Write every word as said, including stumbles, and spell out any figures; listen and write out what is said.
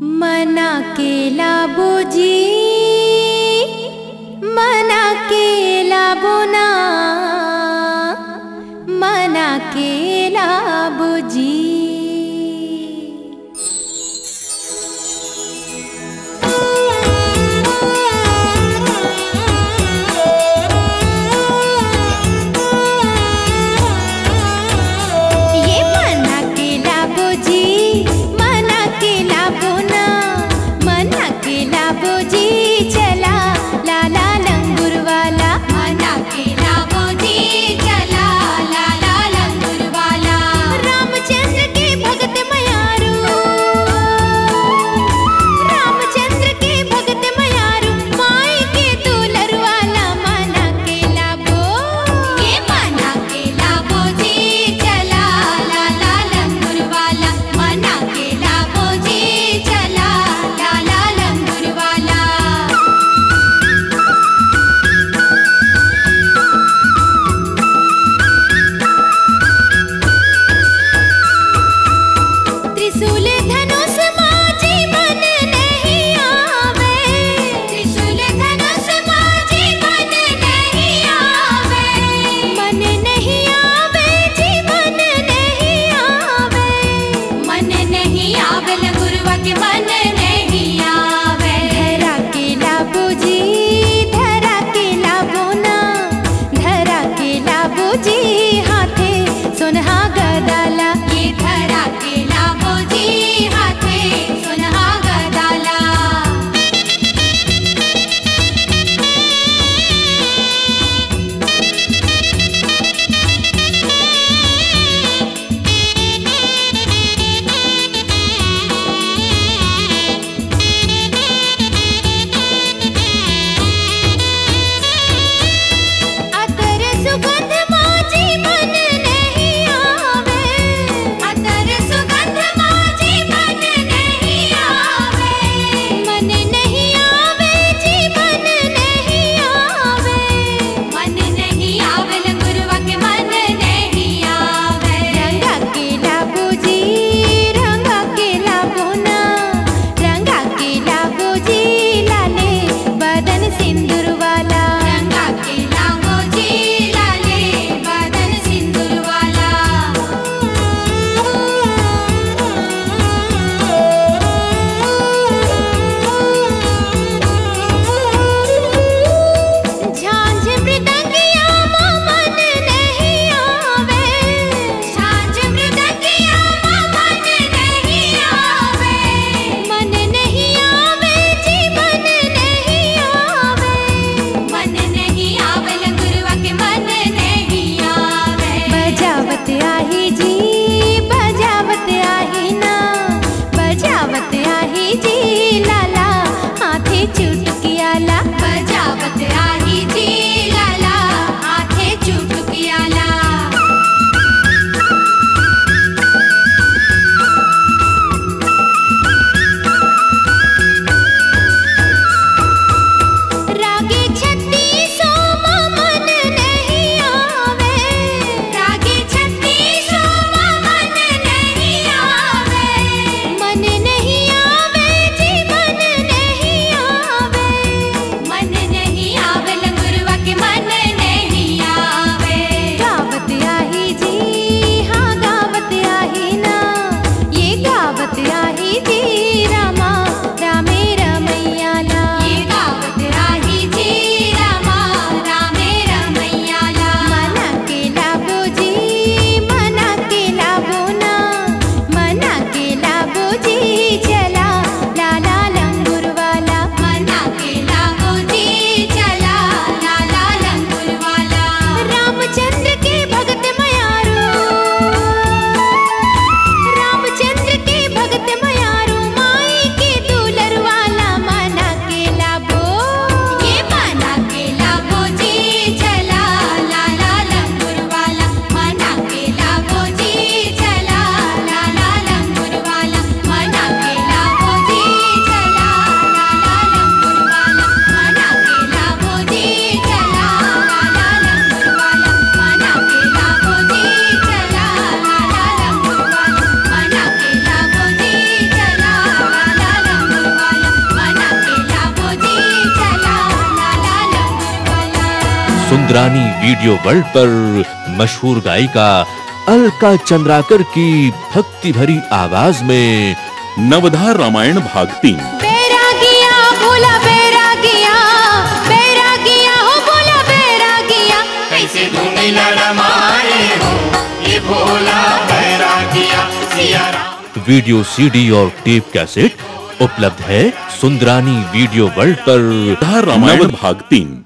मना के लाबो जी, मना के लाबो ना, मना के लाबो जी। ये मना के लाबो जी, मना के लाबो ना, मना के लाबो जी, चला लाला लंगुर वाला। मना के लाबो जी, चला लाला लंगुर वाला। रामचंद्र सुंदरानी वीडियो वर्ल्ड पर मशहूर गायिका अलका चंद्राकर की भक्ति भरी आवाज में नवधा रामायण भाग तीन। बैरागिया बोला बैरागिया, बैरागिया हो बोला बैरागिया। कैसे धुंधी लड़ा मारे हो ये भोला बैरागिया सिया राम। वीडियो सीडी और टेप कैसेट उपलब्ध है सुंदरानी वीडियो वर्ल्ड पर। रामायण भाग तीन।